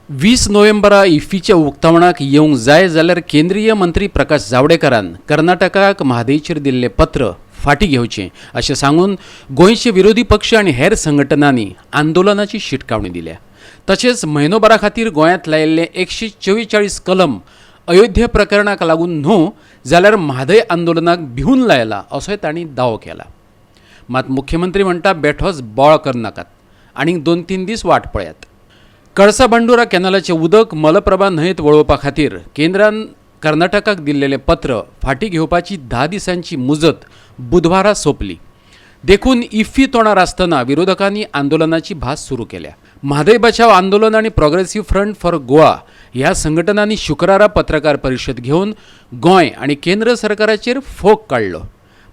20 नोव्हेंबरा इफ्फीच्या उक्तावणाक येवंक जाय जाल्यार केंद्रीय मंत्री प्रकाश जावडेकरान कर्नाटकाक म्हादयचेर दिल्लें पत्र फाटीं घेवचें अशें सांगून गोंयचे विरोधी पक्ष आनी हेर संघटनांनी आंदोलनाची शिटकावणी दिल्या. तशेंच म्हयनोभरा खातीर गोंयांत लायिल्लें 144 कलम अयोध्या प्रकरणाक लागून न्हू जाल्यार म्हादय आंदोलनाक भिवून लायला असोय तांणी दावो केला. मात मुख्यमंत्री म्हणटा, बेठोच बोवाळ करनाकात, आनीक 2-3 दीस वाट पळयात. कळसा भांडुरा कॅनलाचें उदक मलप्रभा न्हंयेत वळोवपा खातीर केंद्रान कर्नाटकाक दिल्लेलें पत्र फाटीं घेवपाची 10 दिसांची मुजत बुधवारा सोंपली. देखून इफ्फी तोंडार आसतना विरोधकांनी आंदोलनाची भास सुरू केल्या. म्हादय बचाव आंदोलन आनी प्रोग्रेसिव्ह फ्रंट फॉर गोवा ह्या संघटनांनी शुक्रारा पत्रकार परिशद घेवन गोंय आनी केंद्र सरकाराचेर फोग काडलो.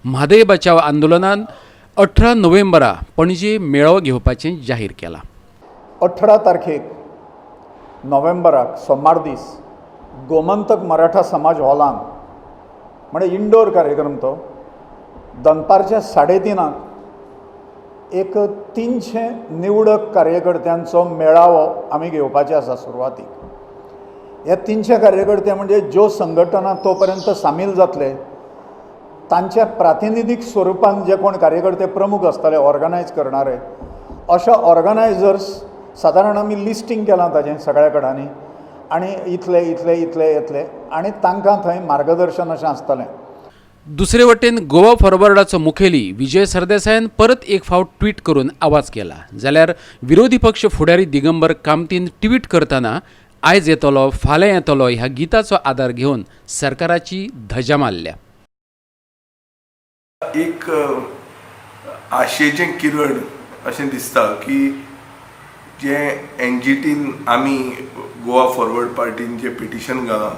म्हादय बचाव आंदोलनान 18 नोव्हेंबरा पणजे मेळावो घेवपाचें जाहीर केलां. 18 तारखेक नोव्हेंबराक, सोमार दीस, गोमंतक मराठा समाज हॉलान, म्हणजे इंडोर कार्यक्रम तो, दनपारच्या 3:30क एक 300 निवडक कार्यकर्त्यांचो मेळावो आमी घेवपाचे आसा. सुरवातीक ह्या 300 कार्यकर्ते म्हणजे ज्यो संघटना तो पर्यंत सामील जातले, तांच्या प्रातिनिधीक स्वरुपान जे कोण कार्यकर्ते प्रमुख आसतले, ऑर्गनायज करणारे, अशा ऑर्गनायझर्स सादारण आमी लिस्टींग केलां ताजें सगळ्या कडांनी आनी इतले इतले इतले येतले आनी तांकां थंय मार्गदर्शन अशें आसतलें. दुसरे वटेन गोवा फॉरवर्डाचो मुखेली विजय सरदेसायान परत एक फावट ट्वीट करून आवाज केला, जाल्यार विरोधी पक्ष फुडारी दिगंबर कामतीन ट्वीट करतना "आयज येतलो फाल्यां येतलो" ह्या गिताचो आदार घेवन सरकाराची धजा मारल्या. एक आशेचें किरण अशें दिसता की जें एनजीटीन आमी गोवा फॉरवर्ड पार्टीन जें पिटिशन घालां,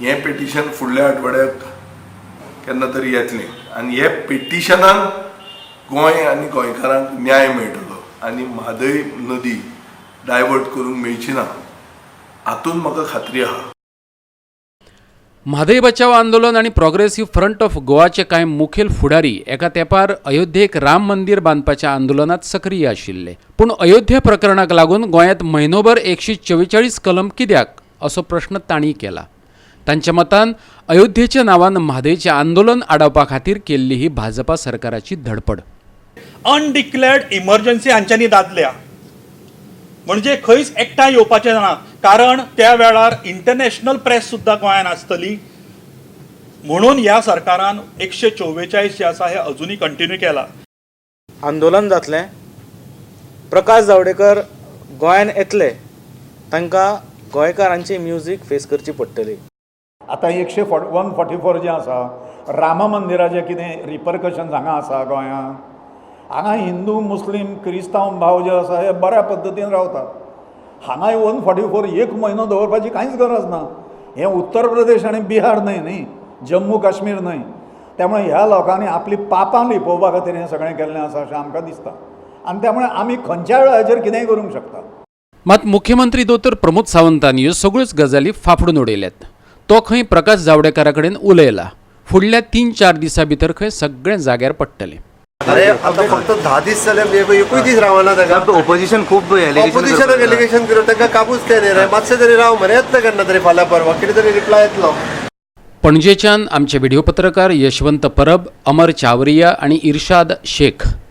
हें पिटिशन फुडल्या आठवड्याक केन्ना तरी येतलें आनी हे पिटिशनान गोंय आनी गोंयकारांक न्याय मेळटलो आनी म्हादय नदी डायवर्ट करूंक मेळची ना, हातून म्हाका खात्री आहा. म्हादय बचाव आंदोलन आनी प्रोग्रेसिव्ह फ्रंट ऑफ गोवाचे कांय मुखेल फुडारी एका तेंपार अयोध्येक राम मंदीर बांदपाच्या आंदोलनात सक्रीय आशिल्ले. पूण अयोध्या प्रकरणाक लागून गोंयांत म्हयनोभर 144 कलम कित्याक असो प्रश्न तांणी केला. तांच्या मतान अयोध्येच्या नांवान म्हादयचें आंदोलन आडावपा खातीर केल्ली ही भाजपा सरकाराची धडपड. अनडिक्लेअर्ड इमर्जन्सी हांच्यांनी दादल्या, म्हणजे खंयच एकठांय येवपाचें ना, कारण त्या वेळार इंटरनॅशनल प्रेस सुद्दां गोंयांत आसतली. म्हणून ह्या सरकारान 144 जे आसा हे अजुनूय कंटिन्यू केला. आंदोलन जातलें. प्रकाश जावडेकर गोंयान येतले, तांकां गोंयकारांची म्युजीक फेस करची पडटली. आतां एकशे फॉ 144 जें आसा, राम मंदिराचें कितें रिपरकशन्स हांगा आसा गोंयांत? हांगा हिंदू, मुस्लीम, क्रिस्तांव भाव जे आसा हे बऱ्या पद्दतीन रावतात. हांगाय 144 एक म्हयनो दवरपाची कांयच गरज ना. हें उत्तर प्रदेश आनी बिहार न्हय, न्ही जम्मू काश्मीर न्हय. त्यामुळे ह्या लोकांनी आपली पापां लिपोवपा खातीर हें सगळें केल्लें आसा अशें आमकां दिसता आनी त्यामुळे आमी खंयच्याय वेळाचेर कितेंय करूंक शकता. मात मुख्यमंत्री दोतोर प्रमोद सावंतान ह्यो सगळ्योच गजाली फाफडून उडयल्यात. तो खंय प्रकाश जावडेकरा कडेन उलयला. फुडल्या 3-4 दिसां भितर खंय सगळें जाग्यार पडटलें. अरे, आता फक्त 10 दीस जाले, एकूय दीस रावना ताका. ओपोजिशन खूब. ऑपोजिशनाक एलिगेशन करून तांकां काबूज केले रे. मातशें तरी राव मरे, येतले केन्ना तरी, फाल्यां परवां कितें तरी रिप्लाय येतलो. पणजेच्यान आमचे व्हिडिओ पत्रकार यशवंत परब, अमर चावरिया आणि इर्शाद शेख.